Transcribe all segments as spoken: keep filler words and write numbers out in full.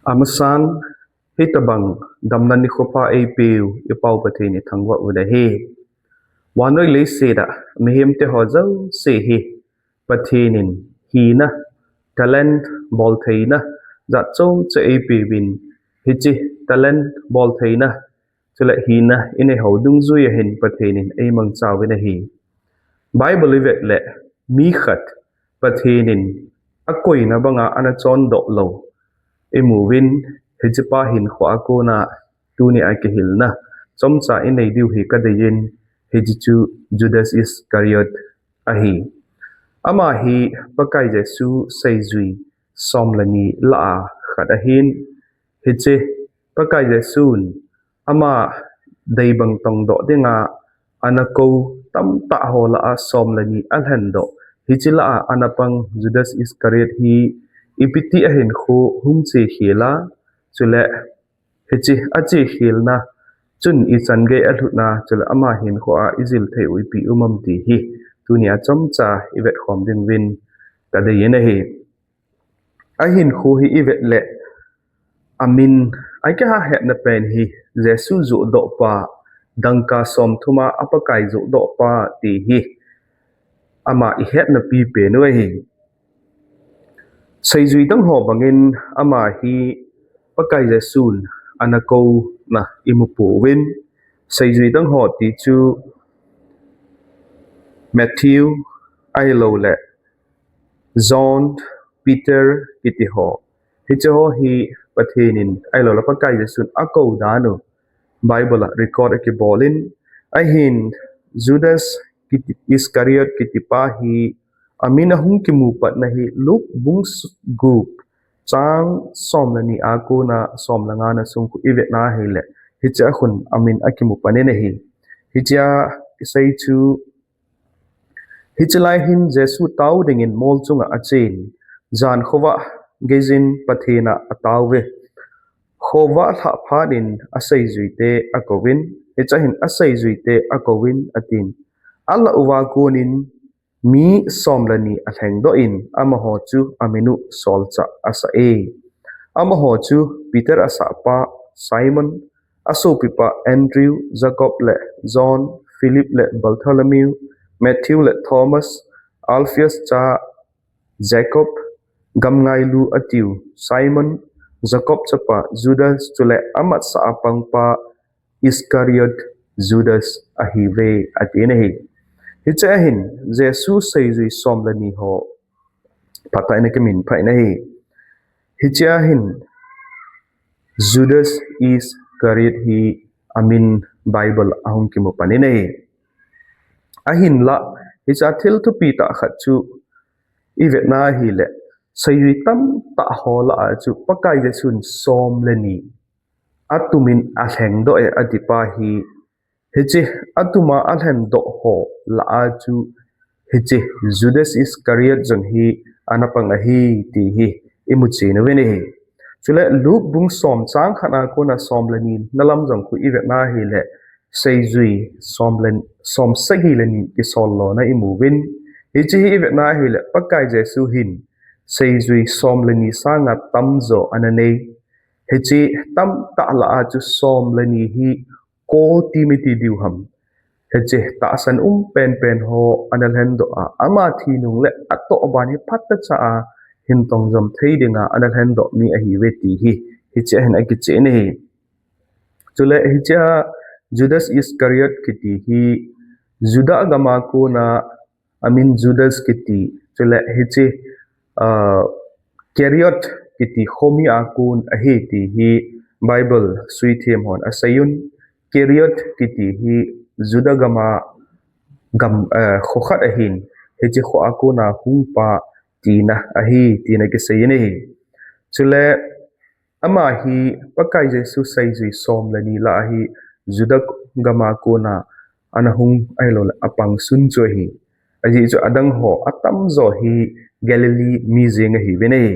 Amasan, hitabang damna nikho pha eipeu i Pau Pathen i thangvah u ahi. Vannoi leiset a mihemte ho jouse hi Pathen in hina, talent, boltheina jat chomcha eipeuvin, hiche talent, boltheina chule hina i nei ho dungjui a hin Pathen in eimangcha uvin ahi. Bible i vet le mi khat Pathen in akoina banga ana chondoh lou imu uvin, hichepa hinkho a kona tuni a kihilna chomcha i nei diu hi kadei in, hiche chu Judas Iscariot ahi. Ama hi Pakai Jesu seijui som le ni lah a khat ahin, hiche Pakai Jesun ama deibang tongdoh dinga ana kou tamtah ho lah a som le ni alhendoh, hiche lah a ana pang Judas Iscariot hi ipi ti a hinkho hung chekhel a, chule hiche achekhelna chun ichan gei alhutna, chule ama hinkho a ijil thei u ipi um am ti hi tuni a chomcha i vetkhom ding uvin kadei in ahi. Ahinkho hi i vet le amin, akiha hetna pen hi Jesu johdohpa, dangka somthum a Pakai johdohpa ti hi ama i hetna pipen u ahi. Seijui dang ho bangin ama hi Pakai Jesun ana kouna imu pouvin, seijui dang ho ti chu Matthew ahilouleh John, Peter kiti ho, hiche ho hi Pathen in ahilouleh Pakai Jesun akou dan u Bible a record akibol in, ahin Judas kiti, Iscariot kitipa hi amin ahung kimu patna hi Luke bung s-, gup chang som le ni a kona som le nga na sung khu i vetna hile, hiche a khun amin akimu pan in ahi. Hiche a kisei chu, hiche lai hin Jesu tao dingin mol chunga achen, jan khovah geijin Pathen a atao uve. Khovah lhah phat in aseijuite akouvin, hiche a hin aseijuite akouvin atin, alah uva konin mi som le ni alhengdoh in, amaho chu amin u solchah asah e. Amaho chu Peter asahpa Simon, asopipa Andrew, Jacob le John, Philip le Bartholomew, Matthew le Thomas, Alphaeus cha Jacob, gamngailu atiu Simon, Jacob chapa Judas, chule amatsah a pangpa Iscariot Judas ahiuve, atin ahi. Hiche a hin Jesu seijui som le ni ho phatah in akiminphah in ahi. Hiche a hin Judas Iscariot hi amin Bible ahung kimu pan in ahi. Ahinlah, hiche a thil thupi tah khat chu i vetna hile, seijui tamtah ho lah a chu Pakai Jesun som le ni atumin alhengdoh e atipa hi, hiche atuma alhendoh ho lah a chu hiche Judas Iscariot jong hi ana pang ahi ti hi imu chen uvin ahi. Chule Luke bung som chang khat a kona som le ni na lam jong khu i vetna hile, seijui som le, som sagi le ni kisol lona imu uvin. Hiche hi i vetna hile, Pakai Jesu hin seijui som le ni sanga tamjo ana nei. Hiche tamtah lah a chu som le ni hi koi timi ti diu ham. Hiche tahsan um penpen ho ana lhendoh a, ama thi nung le atoh ban hi phatechan hin tongjom thei dinga ana lhendoh mi ahiuve ti hi hiche a hin akichen ahi. Chule hiche a Judas Iscariot kiti hi Judah gam a kona amin Judas kiti, chule hiche, ah, Keriot kiti khomi a kon ahi ti hi Bible suithem hon aseiyun. Keriot kiti hi Judah gam a gam, eh, kho khat ahin, hiche kho a kona hungpa tina ahi, tina kiseiyin ahi. Chule ama hi Pakai Jesu seijui som le ni lah a hi Judah gam a kona ana hung ahilouleh apang sun chu ahi. Ajeh chu adang ho atamjo hi Galilee mi jeng ahiuvin ahi.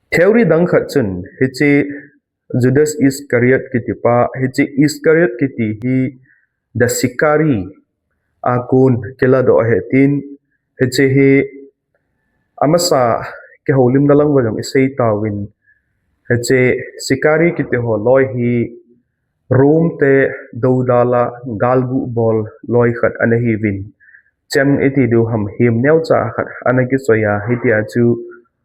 Theory dang khat chun hiche Judas Iscariot kitipa, hiche Iscariot kiti hi the Sicarii a kon kiladoh ahi tin, hiche hi amasa kihoulimna lang uva jong isei tauvin, Hiche Sikari kiti ho loi hi Rome te doudal a galgu bol loi khat ana hiuvin. Chem iti diu ham, him neocha khat ana kichoi a, hitia chu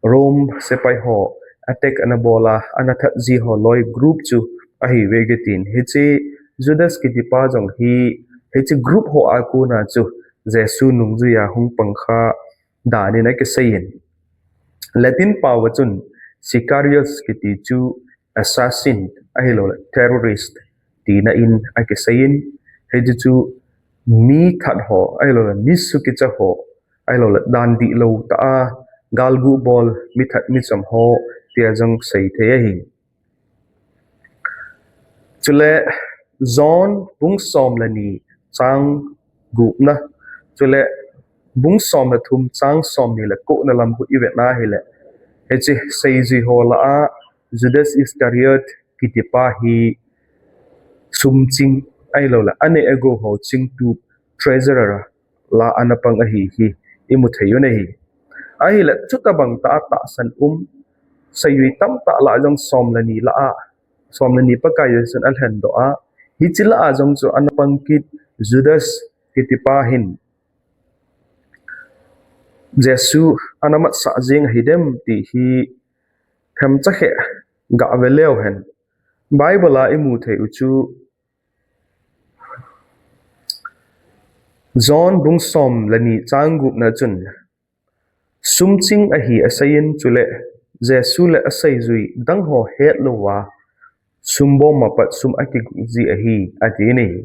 Rome sepai ho attack ana bol a, ana that ji ho loi group chu ahiuve kitin. Hiche Judas kitipa jong hi, hiche group ho a kona chu Jesu nungjui a hung pang kha danin akiseiyin. Latin pao a chun Sicarius kiti chu assassin ahilouleh terrorist tina in akiseiyin. Hiche chu mi that ho ahilouleh mi sukicha ho ahilouleh dan dihlou tah a galgu bol mi that mi chom ho tia jong sei thei ahi. Chule John bung som le ni chang gupna, chule bung som le thum chang somni le kona lam khu ivet na hile, hiche seijui ho lah a Judas Iscariot kitipa hi sum ching ahilouleh aneh agou ho chingtup, treasurer lah a ana pang ahi hi imu thei un ahi. Ahile chutobang tah a tahsan um seijui tamtah lah a jong som le ni lah a, som le ni Pakai Jesun alhendoh a, hiche lah a jong chu ana pang kit Judas kitipa hin Jesu ana matsah jeng ahidem ti hi themcha khe gave leu hen. Bible a imu thei u chu John bung som le ni chang gupna chun sum ching ahi aseiyin, chule Jesu le aseijui dang ho hetlouva sum bom a pat sum akiguh ji ahi, atin ahi.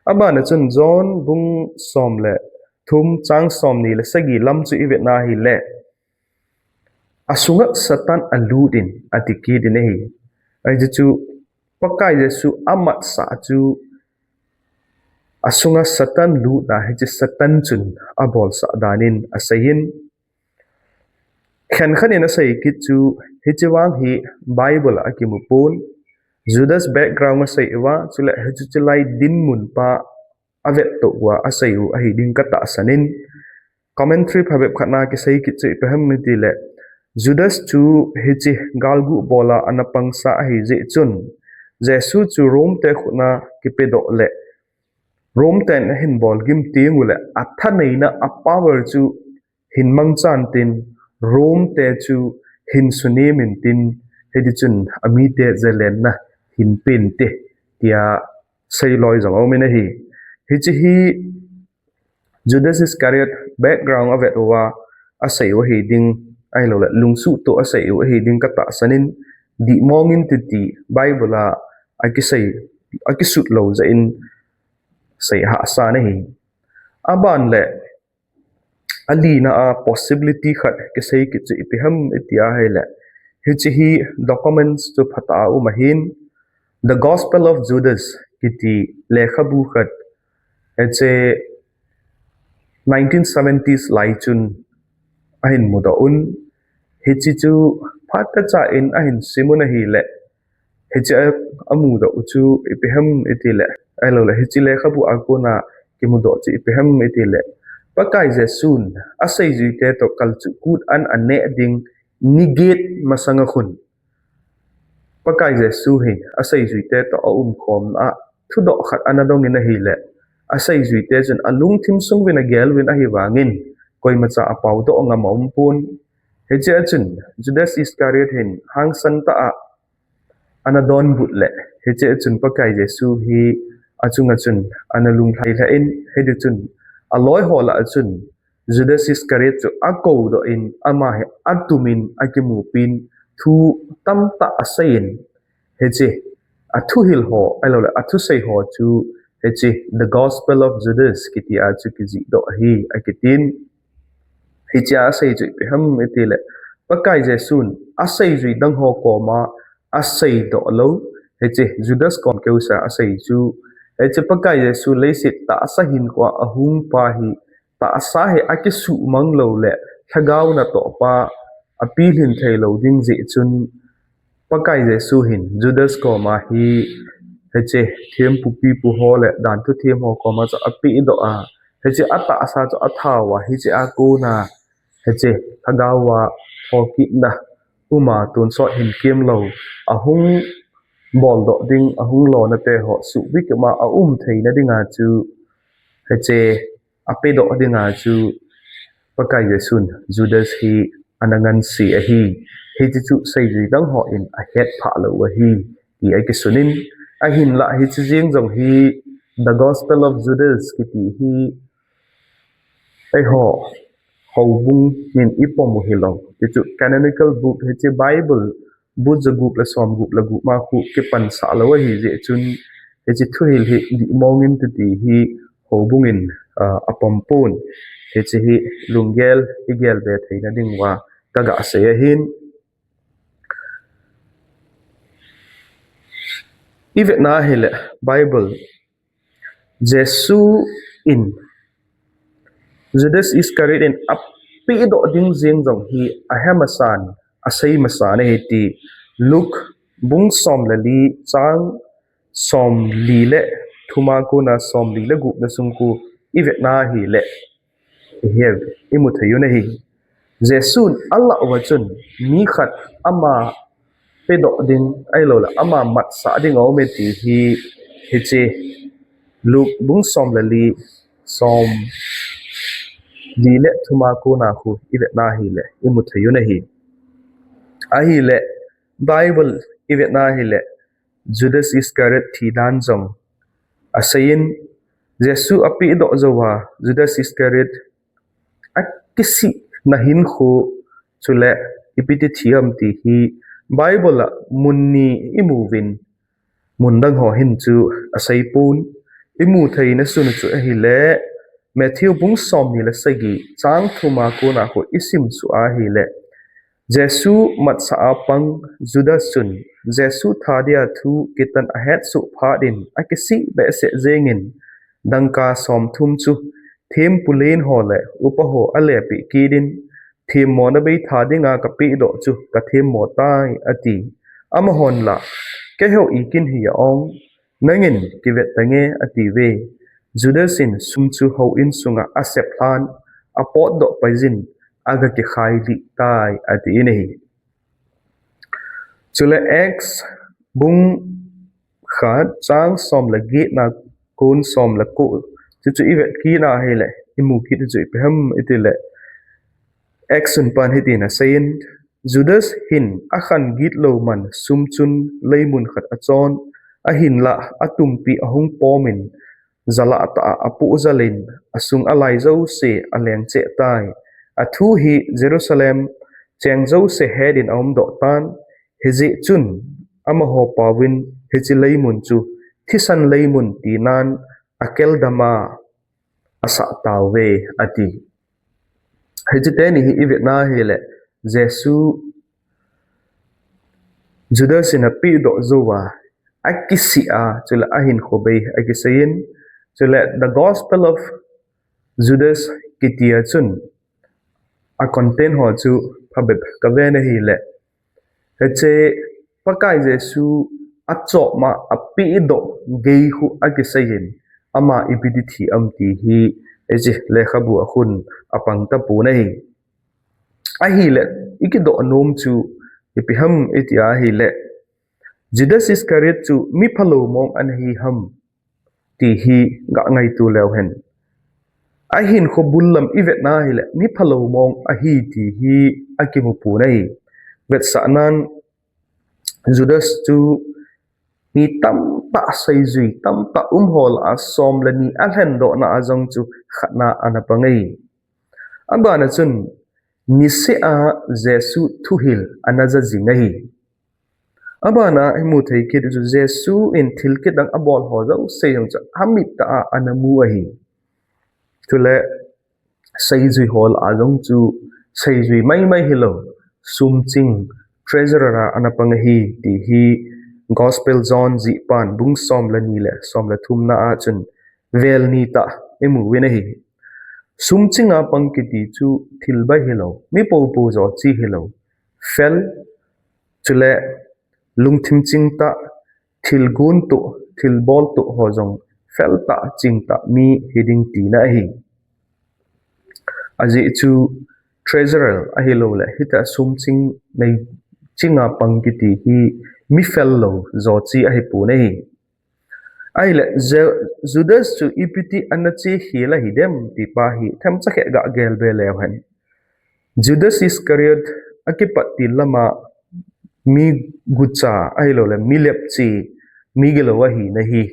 Abana chun John bung som le thum chang somni le sagi lam chu ivet na hile, asunga Satan alut in ati kit in ahi. Hiche chu Pakai Jesu amatsah chu asunga Satan lutna hiche Satan chun abolsah danin aseiyin. Khenkhat in asei kit chu hiche vang hi Bible a akimu pon. Judas background asei uva, chule hiche chu lai dinmun pa avettoh uva asei u ahi ding katahsan in. Commentary phabep khat na kisei kit chu ipi ham itile, Judas chu hiche galgu bol a ana pangsa ahi jeh chun, Jesu chu Rome te khut a kipedoh le, Rome ten ahin bolgim teng uleh, athaneina a power chu hin mangchan tin, Rome te chu hin sunem intin, hiti chun amite jalenna hin pen te, tia seiloi jong aumin ahi. Hiche hi Judas Iscariot background avet uva asei u ahi ding, ahilouleh lungsuhtoh asei u ahi ding katahsan in, dihmong in titi Bible a akisei, akisut lou jeh in sei hahsa in ahi. Aban le alina a possibility khat kisei kit chu ipi ham itia ahile, hiche hi documents chu phatah a um ahin, The Gospel of Judas kiti lekhabu khat, hiche nineteen seventies lai chun ahin mudoh un. Hiche chu phatechan ahin sim un ahile, hiche a, amudoh u chu ipi ham itile, ahilouleh hiche lekhabu a kona kimudoh chu ipi ham itile, Pakai Jesun aseijuite toh kalchuh kut an aneh ding ni get masanga khun, Pakai Jesu hi aseijuite toh aumkhomna a thudoh khat ana dongin ahile, aseijuite chun alungthim sung uvin agel uvin ahivangin, koimacha apaodoh ngam aumpon. Hichea chun Judas Iscariot hin hangsan tah a ana donbut le, hichea chun Pakai Jesu hi achunga chun ana lunglhai lheh in, hiti chun aloi ho lah a chun Judas Iscariot chu akoudoh in, ama hi atumin akimupin, thu tamtah aseiyin, hiche athuhil ho, ahilouleh athusei ho chu hiche The Gospel of Judas kitia chu kijihdoh ahi akitin. Hichea asei chu ipi ham itile, Pakai Jesun aseijui dang ho koma aseidoh lou, hiche Judas kom keusea asei chu, hiche Pakai Jesu leiset tahsa hinkhoa ahungpa hi, tahsa hi akisuhmang lou le, lhagao natohpa apilhin theilou ding jeh chun, Pakai Jesu hin Judas koma hi, hiche thempu pipu ho le danthu them ho koma chu apehdoh a, hiche atahsa chu athauva, hichea kona hiche lhagaova thokitna uma tonsot hin kimlou, ahung boldoh ding, ahung lona te ho suhbikima aum theina dinga chu, hiche apedoh dinga chu Pakai Jesun Judas hi ana ngansi ahi. Hiche chu seijui dang hon ahetphah lou ahi, ti akisunin, ahinlah hiche jeng jong hi The Gospel of Judas kiti hi eiho houbung in ipom u hilou. Hichu canonical book, hiche Bible bu jagup le somgup le gup ma khu kipansah lou ahi jeh chun, hiche thuhil hi dihmong inte ti hi houbung in, ah, apom pon. Hiche hi lunggel igel be theina diuva kaga sei ahin. Ivetna hile Bible Jesu in Judas Iscariot in apedoh ding jeng jong hi ahe masan, asei masan ahi ti Luke bung som le li chang somli le thuma kona somli le gupna sung khu ivetna hile ihet, imu thei u ahi. Jesun alah uva chun mi khat ama pedoh ding ahilouleh ama matsah ding aume ti hi, hiche Luke bung som le li, somli le thuma kona khu ivetna hile imu thei u ahi. Ahile Bible ivetna hile Judas Iscariot thi dan jong aseiyin, Jesu apedoh jouva Judas Iscariot akisihna hinkho chule ipi ti thi ham ti hi Bible a mun ni imuvin, mun dang ho hin chu asei pon. Imu theina sung chu ahile Matthew bung somni le sagi chang thuma kona khu isim suh ahile Jesu matsah a pang Judas chun Jesu thadia thu kitan ahet suh phat in akisih behseh jengin dangka somthum chu thempu len ho le upa ho alepeh kit in, themmona bei tha dinga kapedoh chu kathemmo tai ati. Amahon la, keiho ikin hi a ong, nangin kivet tange atiuve. Judas in sum chu houin sunga asep lhan, apotdoh paiyin, aga kikhai lih tai atin ahi. Chule Acts bung khat chang som le get na kon som le ko chu chu ivet kit na hile imu kit chu ipi ham itile Acts sunpan hitin aseiyin, Judas hin akhan gitlou man sum chun leimun khat achon, ahinlah atumpi ahung pomin, jalah tah a apoh jalin, asung alai jouse aleng cheh tai. Athu hi Jerusalem cheng jouse hetin aumdoh tan, hijeh chun amaho paovin hiche leimun chu thisan leimun tinan Akeldama asah tauve ati. Hiche teni hi ivetna hile Jesu Judas in apedoh jouva akisih a, chule ahinkho bei akiseiyin, chule The Gospel of Judas kitia chun a content ho chu phabep kave na hile. Hiche Pakai Jesu achop ma apedoh gei khu akiseiyin, ama ipi ti thi am ti hi hiche lekhabu a khun apang tapon ahi. Ahile ikidoh nom chu ipi ham iti ahile Judas Iscariot chu mi phalou mong ana hi ham ti hi ga ngaito leu hen. Ahinkho bul lam ivetna hile mi phalou mong ahi ti hi akimu pon ahi. Vetsahnan Judas chu mi tamtah seijui tamtah um ho lah a som le ni alhendohna a jong chu khatna ana pang ahi. Abana chun niseh a Jesu thuhil ana ja jing ahi. Abana imu thei kit chu Jesu in thil kit dang abol ho jouse jong chu amit tah a ana mu ahi. Chule seijui ho lah a jong chu seijui maimai hilou, sumching, treasurer a ana pang ahi ti hi Gospel John jihpan bung som le ni le som le thumna a chun vel ni tah imu uvin ahi. Sumching a pang kiti chu thil bai hilou, mi popo jo chi hilou, fel, chule lungthim ching tah, thil gon toh, thil bol toh ho jong fel tah, ching tah mi hiding tina ahi. Ajeh chu treasurer ahilouleh hitia sumching nei chinga pang kiti hi mi fel lou jo chi ahi pon ahi. Ahile, Je-, Judas chu ipi ti ana che khel ahi dem ti pa hi themcha khat ga gel be leu hen. Judas Iscariot akipat til lama mi gucha ahilou le mi lepchi, mi gilou ahina hi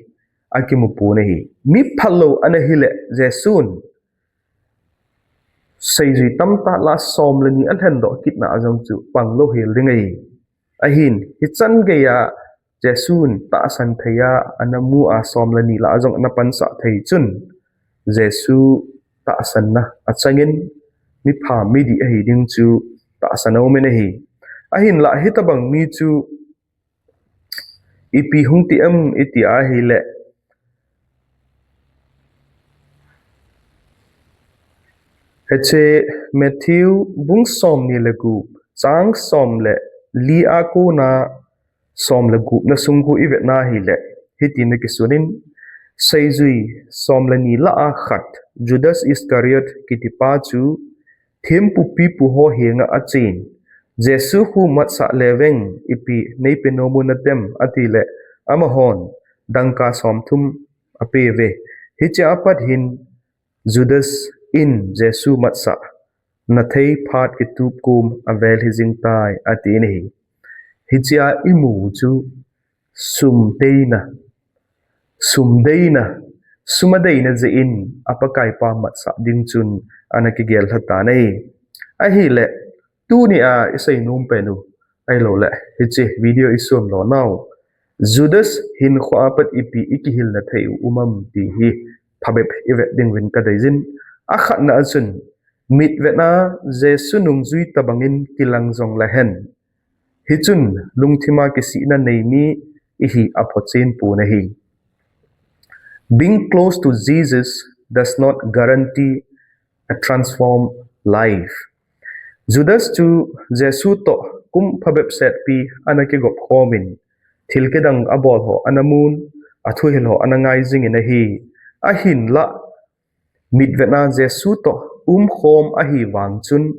akimu pon ahi. Mi phalou ana hile Jesun seijui tamtah lah a som le ni alhen doh kitna a jong chu pang lou hel ding ahi. Ahin, hichan geiya Jesun tahsan thei a ana mu a som le ni lah a jong ana pansah thei chun, Jesu tahsanna achangin mipha midih ahi ding chu tahsan a um in ahi. Ahinlah hitabang mi chu ipi hung ti em iti ahile, hiche Matthew bung som ni le gup, chang som le li a kona som le gupna sung khu ivetna ahile, hitin ana kisun in, seijui som le ni lah a khat, Judas Iscariot kiti pa chu, thempu pipu ho henga achen, Jesu khu matsah leveng ipi neipe nom u natem atile, amahon dangka somthum apeuve. Hiche apat hin Judas in Jesu matsah na thei phat kitup kom avel hijing tai, ati in ahi. Hichea imu chu sum deina, sum deina, sum adeina jeh in a Pakaipa matsah ding chun ana kigel lha tan ahi. Ahile, tunia isei nom pen u, ahilou le, hiche video isuan lona u, Judas hinkhoa pat ipi ikihilna thei u um am ti hi phabep ivet ding uvin kadei jin. Akhatna a chun, mitvetna Jesu nungjui tabangin kilang jong lehen, hichun lungthima kisihna nei mi ihi aphochen pon ahi. Being close to Jesus does not guarantee a transformed life. Judas chu Jesu toh kum phabep setpi ana kigop khomin, thil kidang abol ho ana mun, athuhil ho ana ngai jingin ahi. Ahinlah, mitvetna Jesu toh umkhom ahi vang chun,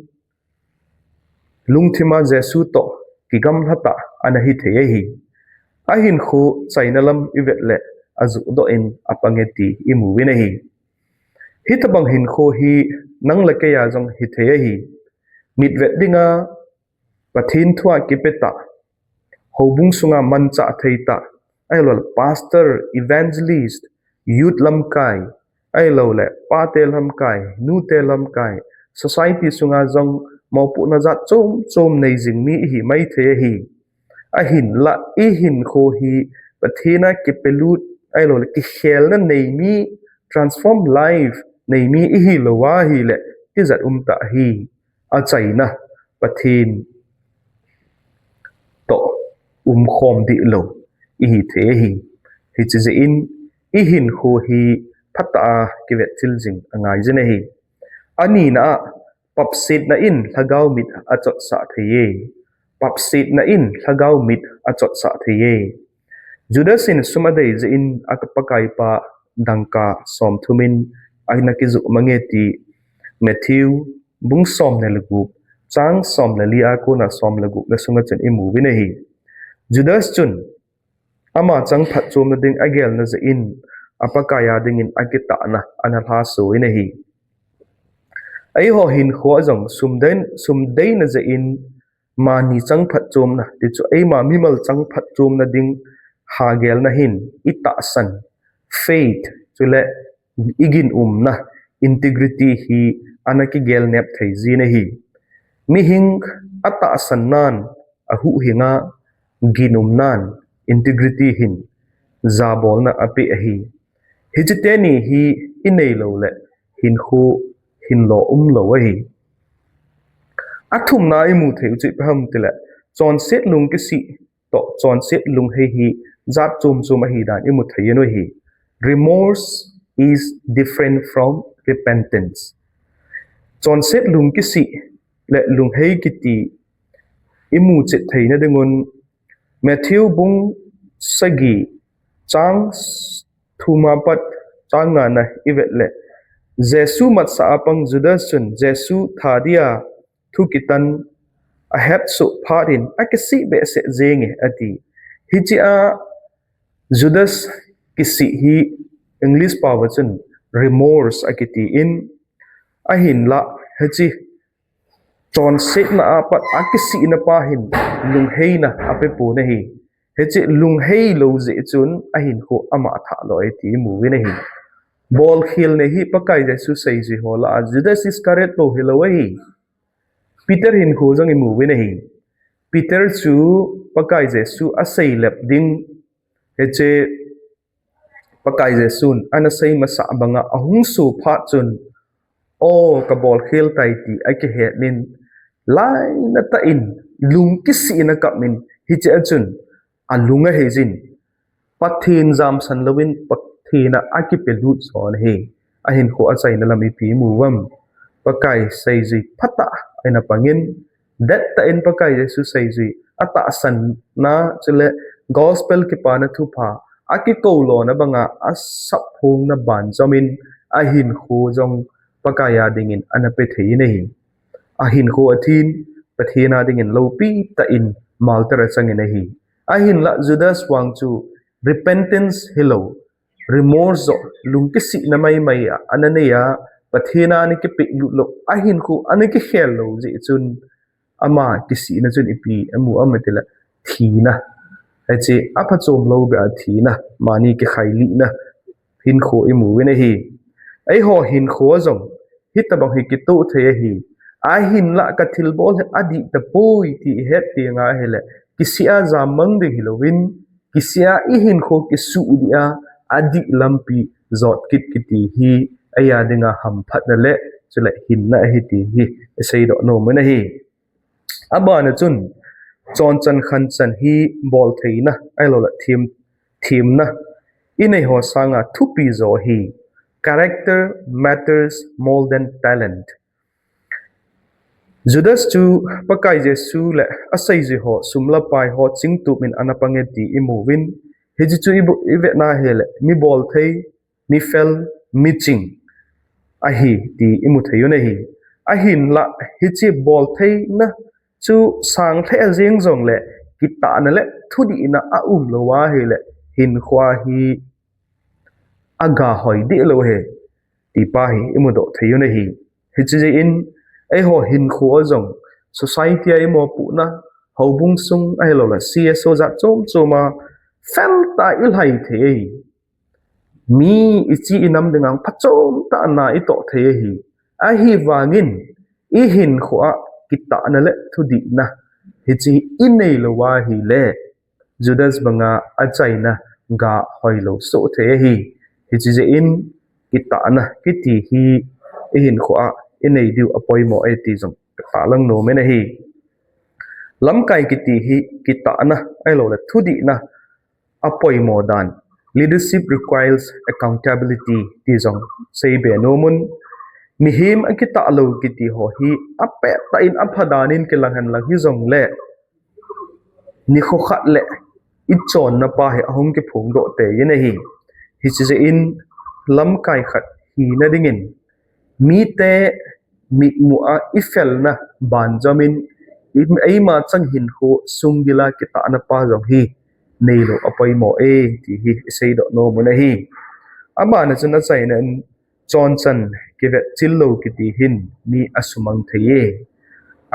lungthima Jesu toh kigamla tah ana hithei ahi. Ahinkho chaina lam ivet le ajuhdoh in apange ti imu uvin ahi. Hitabang hinkho hi nang le keiya jong hithei ahi. Mitvet dinga Pathen thua kipe tah, houbung sunga manchah thei tah, ahilou le pastor, evangelist, youth lamkai, ahilou le pate lamkai, nute lamkai, society sunga jong mopohna jat chom chom nei jing mi ihi maithei ahi. Ahinlah ihinkho hi Pathen a kipelut, ahilou le kikhelna nei mi, transform life nei mi ihilou ahile, tijat um tah ahi. Achaina Pathen toh umkhom dihlou ihithei ahi. Hiche jeh in ihinkho hi phatah a kivetchil jing angai jin ahi. Anina a, papsetna in lhagao mit achotsah thei e. Papsetna in lhagao mit achotsah thei e. Judas in sum adei jeh in a Pakaipa dangka somthum in ana kijuh mange ti Matthew bung som le gup, chang som le li a kona som le gupna sunga chun imu uvin ahi. Judas chun ama chang phatchomna ding agelna jeh in, a Pakaiya dingin akitahna ana lhaso in ahi. Eiho hinkho a jong sum dei, sum deina jeh in mani chang phatchomna, tichu eima mimal chang phatchomna ding hagelna hin itahsan, faith, chule iginumna, integrity hi ana kigel nep thei jin ahi. Mihing atahsan nan, ahuhhing a ginumnan, integrity hin jabolna apeh ahi. Hiche teni hi inei lou le hinkho hinlo umlou ahi. Athumna imu thei u chu ipi ham tile, chonset lungkisih toh chonset lunghei hi jat chom chom ahi dan imu thei u ahi. Remorse is different from repentance. Chonset lungkisih le lunghei kiti imu chet theina dingun Matthew bung sagi chang thum apat chang ngana ivet le, Jesu matsah a pang Judas chun Jesu that dia thu kitan ahetsoh phat in akisih behseh jenge ati. Hichea Judas kisih hi English pao a chun remorse akitin, ahinlah hiche chonsetna apat akisihna pa hin lungheina apepon ahi. Hiche lunghei lou jeh chun ahinkho ama athah lou e ti imu uvin ahi. Bolkhel nei hi Pakai Jesu seijui ho lah a Judas Iscariot bou hilou ahi. Peter hinkho jong imu uvin ahi. Peter chu Pakai Jesu aseilep ding, hiche Pakai Jesun ana sei masah banga ahung so phat chun, O, kabolkhel tai ti akihet in, lainatah in lung kisih in akap in, hichea chun alung ahei jin, Pathen jamsan louvin Pathen a akipelut jo ahi. Ahinkho achaina lam ipi imu uvem? Pakai seijui phatah a ana pangin, dettah in Pakai Jesu seijui atahsanna chule gospel kipana thupha akikou lona banga asapphongna banjomin ahinkho jong Pakai a dingin ana pe thei in ahi. Ahinkho athin, Pathen a dingin loupi tah in martyr achangin ahi. Ahinlah Judas vang chu repentance hilou, remorse joh, lung kisihna maimai a ana nei a, Pathen a ana kipelut lou, ahinkho ana kikhel lou jeh chun ama kisihna chun ipi amu uvem itile thina. Hiche aphachom lou beh a thina, mani kikhailihna hinkho imu uvin ahi. Eiho hinkho a jong hitobang hi kitoh thei ahi. Ahinlah kathilbol hi adih tapoi ti ihet teng ahile, kisih a jammang ding hilouvin, kisih a ihinkho kisuh dih a, adih lampi jot kit kiti hi eia dinga hamphatna le chule hinna ahi ti hi iseidoh nom in ahi. Abana chun, chonchan khanchan hi boltheina ahilouleh themna inei ho sanga thupi jo ahi. Character matters more than talent. Judas chu Pakai Jesu le aseijui ho sum le pai ho chingtup in ana pang e ti imu uvin, hiche chu ivetna hile mi bolthei, mi fel, mi ching ahi ti imu thei un ahi. Ahinlah hiche boltheina chu sang lheh jeng jongle kitahna le thudihna aum lou ahile hinkho hi aga hoi deh lou ahi ti pa hi imudoh thei un ahi. Hiche jeh in eiho hinkho a jong society a imopohna, houbung sung ahilouleh C S O jat chom chom a feltah a ilhai thei ahi. Mi ichi inam dinga phachom tah a na itoh thei ahi. Ahivangin ihinkho a kitahna le thudihna hiche inei lou ahile Judas banga achaina ga hoilou soh thei ahi. Hiche jeh in kitahna kiti hi ihinkho a inei diu apoimo e ti jong katahlang nom in ahi. Lamkai kiti hi kitahna ahilouleh thudihna apoimo dan, leadership requires accountability ti jong seibe nom un. Mihem akitah lou kiti ho hi apettah in apha dan in kilang henlang hijongle nikho khat le ichonna pa hi ahung kiphongdoh tei in ahi. Hiche jeh in lamkai khat hina dingin mite mitmu a ifelna banjomin eima chang hinkho sunggil a kitahna pa jong hi neilou apoimo e ti hi iseidoh nom un ahi. Abana chun achaina in chonchan kivetchil lou kiti hin mi asumang thei e.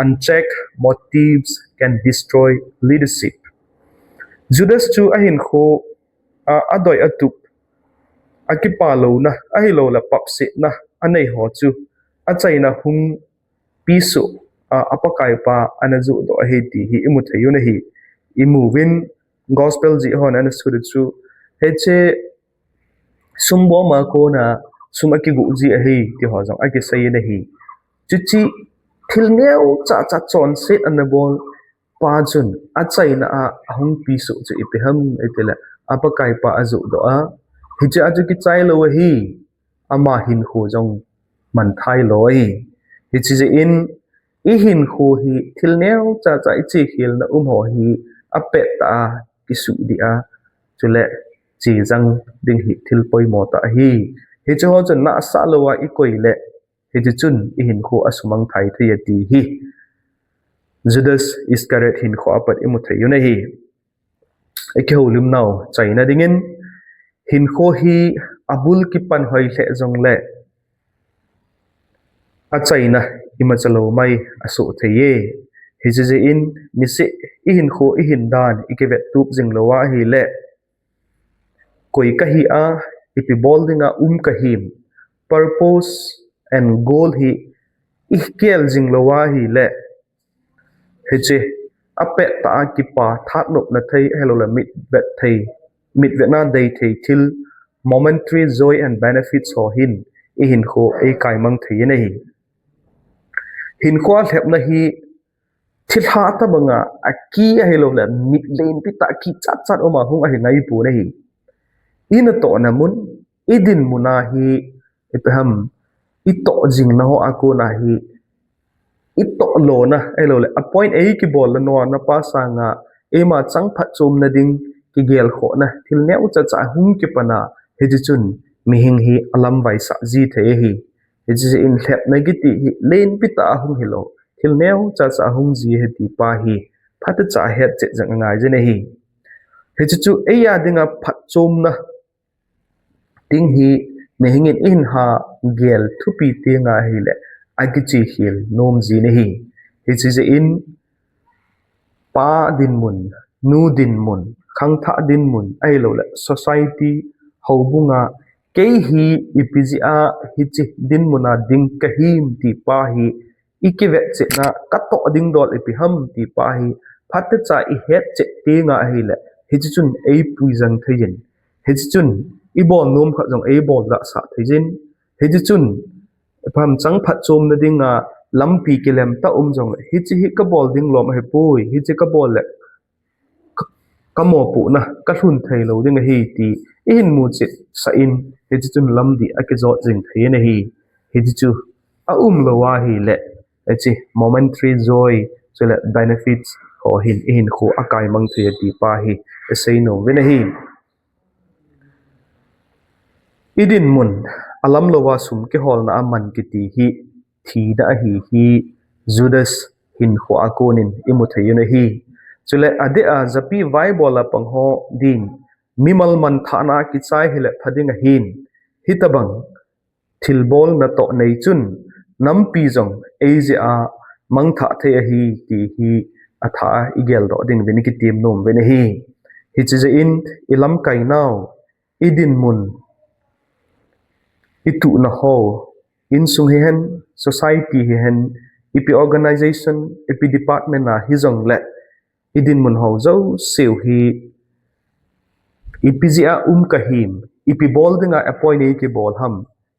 Unchecked motives can destroy leadership. Judas chu ahinkho a adoi atup, akipah louna ahilouleh papsetna anei ho chu achaina hung pisoh a, aPakaipa ana johdoh ahi ti hi imu thei un ahi. Imu uvin gospel jih hon ana sut u chu hiche sum bom a kona sum akigu ji ahi ti ho jong akisei in ahi. Chuche thil neocha cha chonset ana bol pa chun achaina a ahung pisoh chu ipi ham itile aPakaipa ajohdoh a, hiche a chu kichai lou ahi. Ama hinkho jong manthai lou ahi. Hiche jeh in ihinkho hi thil neocha cha ichekhelna um ho hi apettah a kisuhdih a, chule chejang ding hi thil poimo tah ahi. Hiche ho chun nahsah lou a ikoi le hiche chun ihinkho asumang thai thei e ti hi Judas Iscariot hinkho apat imu thei u ahi. Ikihoulim nau chaina dingin, hinkho hi abul kipan hoi lheh jongle achaina imacha lou mai asoh thei e. Hiche jeh in niseh ihinkho ihin dan ikivet tup jing lou ahile, koi kahi a, ipi bol dinga um kahim, purpose and goal hi igel jing lou ahile, hiche apet tah a kipa that nopna thei, ahilouleh mitvet thei, mitvetna dei thei thil, momentary joy and benefits ho hin ihinkho eikaimang thei in ahi. Hinkho a lhepna hi thilha tabanga aki ahilouleh mit lenpi tah kichat chat uma hung ahi ngaipon ahi. Inatohna mun, idinmun a hi, ipi ham, itoh jingna ho a kona hi, itoh lona ahilouleh a point eikibolna nona pa sanga eima chang phatchomna ding kigelkhohna thil neocha cha hung kipana, hiche chun mihing hi alamvaisah ji thei ahi. Hiche jeh in lhepna kiti hi lenpi tah a hung hilou, thil neocha cha hung ji ahi ti pa hi phatecha hetchet jeng angai jin ahi. Hiche chu eiya dinga phatchomna ding hi mihing in ihin ha gel thupi tenga ahile akichekhel nom jin ahi. Hiche jeh in pa dinmun, nu dinmun, khangthah dinmun ahilouleh society, houbunga kei hi ipi jeh a hiche dinmuna ding kahim ti pa hi ikivetchetna, katoh ding dol ipi ham ti pa hi phatecha ihetchet tenga ahile, hiche chun eipui jeng thei in, hiche chun ibol nom khat jong eibolsah thei in, hiche chun ipi ham chang phatchomna dinga lampi kilem tah um jongle, hiche hi kabol ding lom ahipoi, hiche kabol le ka, kamopohna kalhun thei lou ding ahi ti ihin muchetsah in, hiche chun lamdih akijot jing thei in ahi. Hiche chu aum lou ahile, hiche momentary joy chule benefits ho hin ihinkho akaimang thei e ti pa hi isei nom uvin ahi. Idinmun alam louva sum kiholna a man kiti hi thina ahi hi Judas hinkho a konin imu thei un ahi. Chule adeh a japi vaibol a pang ho din mimal manthahna kichai hile pha ding ahin, hitobang thilbol natoh nei chun nampi jong eijeh a mangthah thei ahi ti hi athah a igeldoh ding uvin ikitem nom uvin ahi. Hiche jeh in ilamkai nau, idinmun, ituhna ho, insung hihen, society hihen, ipi organization, ipi department a hijongle, idinmun ho jouseu hi ipi jeh a um kahim, ipi bol dinga appoint eikibol ham,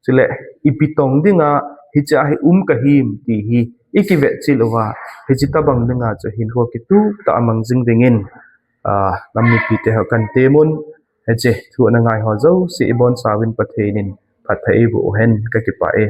chule ipi tong dinga hichea hi um kahim ti hi ikivetchet uva, hiche tobang dinga chu hinkho kitup tah a mang jing dingin, ah, nam mipite ho kantem un, hiche thu ana ngai ho jouse ibonchauvin Pathen in phatthei eiboh uhen, kakipah e.